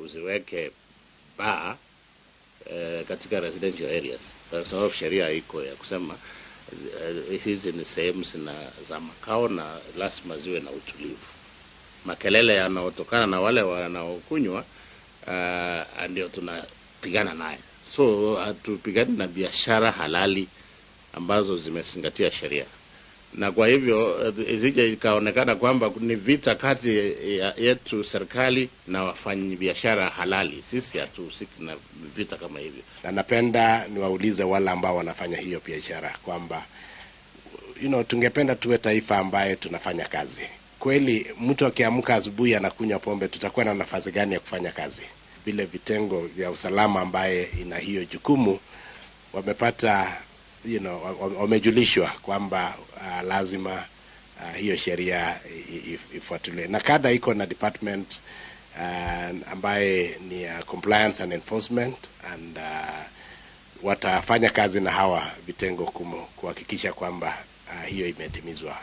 Usiweke baa katika residential areas, kwa sababu sheria iko ya kusema hizi ni sehemu zina za makao na lazima ziwe na utulivu. Makelele yanaotokana na wale wanaokunywa ndio tunapigana naye. So hatupigani na biashara halali ambazo zimezingatia sheria, na kwa hivyo isije ikaonekana kwamba ni vita kati yetu serikali na wafanyabiashara halali. Sisi hatuhusiki na vita kama hivyo. Na napenda niwaulize wale ambao wanafanya hiyo biashara kwamba tungependa tuwe taifa ambaye tunafanya kazi kweli. Mtu akiamka asubuhi anakunywa pombe, tutakuwa na nafasi gani ya kufanya kazi? Vile vitengo vya usalama ambaye ina hiyo jukumu wamepata wamejulishwa kwamba lazima hiyo sheria ifuatiliwe, na kada iko na department ambaye ni compliance and enforcement and watafanya kazi na hawa vitengo kuhakikisha kwamba hiyo imetimizwa.